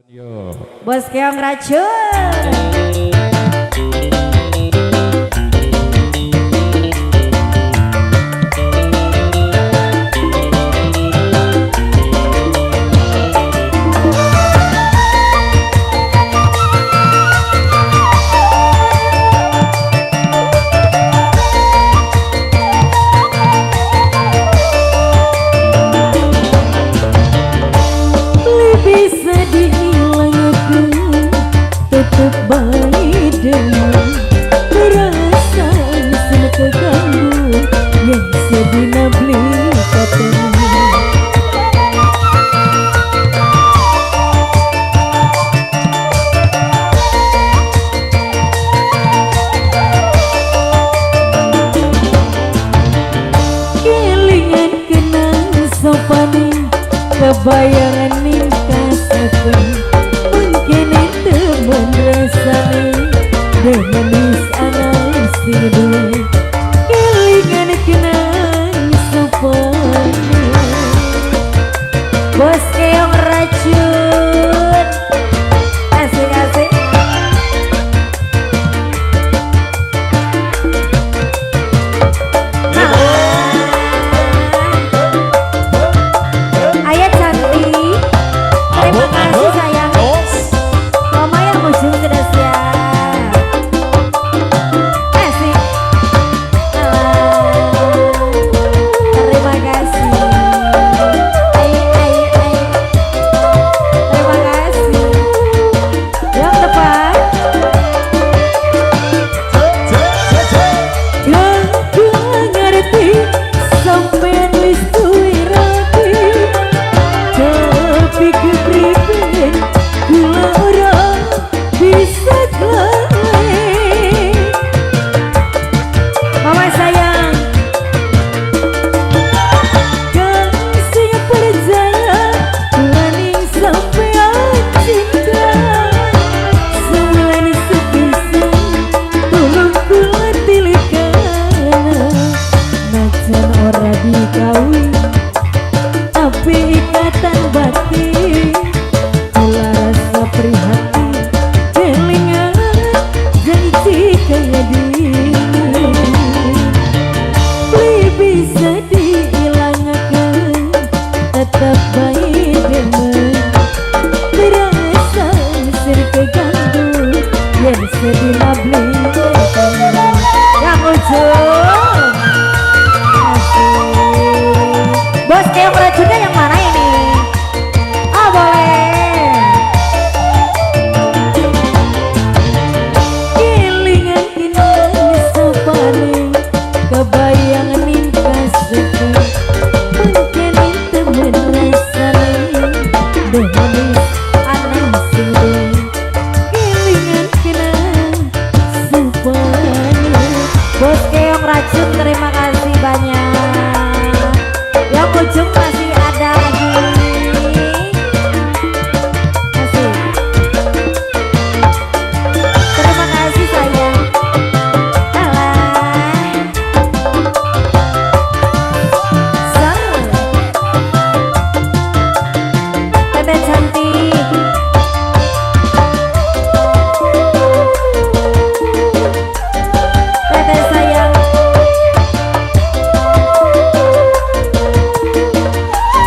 Yo. Bos Keong Racun. Bisa dihilangkan tetep baik dengan perasaan sing keganggu yang sedina beli ketemu. Kelingan kenang sopani kebayangan mungkin temen rasane manis anak sing duwe kelingan kenang sopane. Bos Keong Racun, asik asik. Ayah cantik, terima kasih sayang. Mama yang ujung sudah siap. Asik. Terima kasih. Ayo, ayo, ayo. Terima kasih. Yang tepat. Aku ngerti sampean wis duwe rabi, tapi kepriben kula ora bisa gawe. Mama sayang, kang sing percaya laning sampean cinta sebulan sepisan tulung kula tilikana najan ora dikawin tapi ikatan batin kula rasa prihatin kelingan janji kaya dini beli bisa diilangaken tetep baik demen perasaan sir keganggu yen sedina beli yang ujung. Asik. Bos Keong Racunnya yang mana ini? Ah boleh. Kelingan kinang sopane kebayangan ningkas mungkin temen rasane duh manis aneh sing kelingan kinang sopane. Bos Keong Racun terima kasih banyak. Yang ujung masih ada lagi. Kasih. Terima kasih sayang. Alah. Sar. Teteh cantik. Teteh sayang.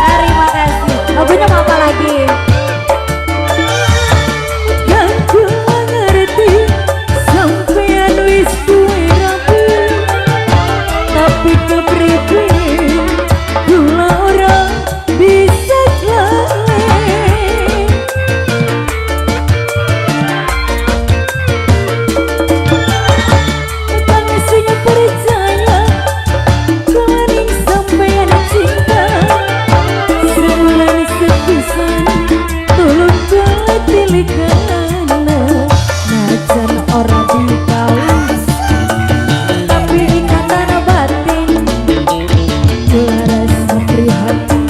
Terima kasih. Lagunya mau apa lagi? Aku ngerti sampean wis duwe rabi, tapi kepriben kula ora bisa klalen. Kang sing percaya laning sampean cinta sebulan sepisan tulung kula tilikana najan ora dikawis tapi ikatan batin kula rasa prihatin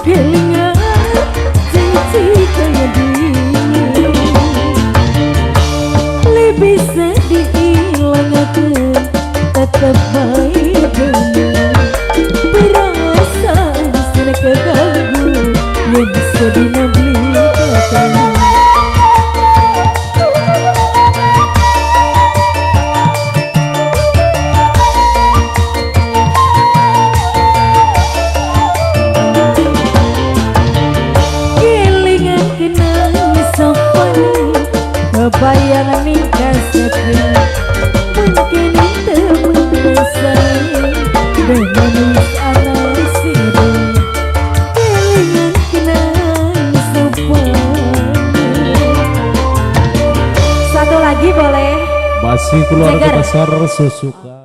kelingan janji kaya dini lebih bisa diilangaken tetep baik demen perasaan sing keganggu yen sedina beli ketemu. ning kasepian. Mungkin temen dan manis ana sira, kelingan kenang sopane. Satu lagi boleh? Masih keluarga Ceger. Besar Susukan.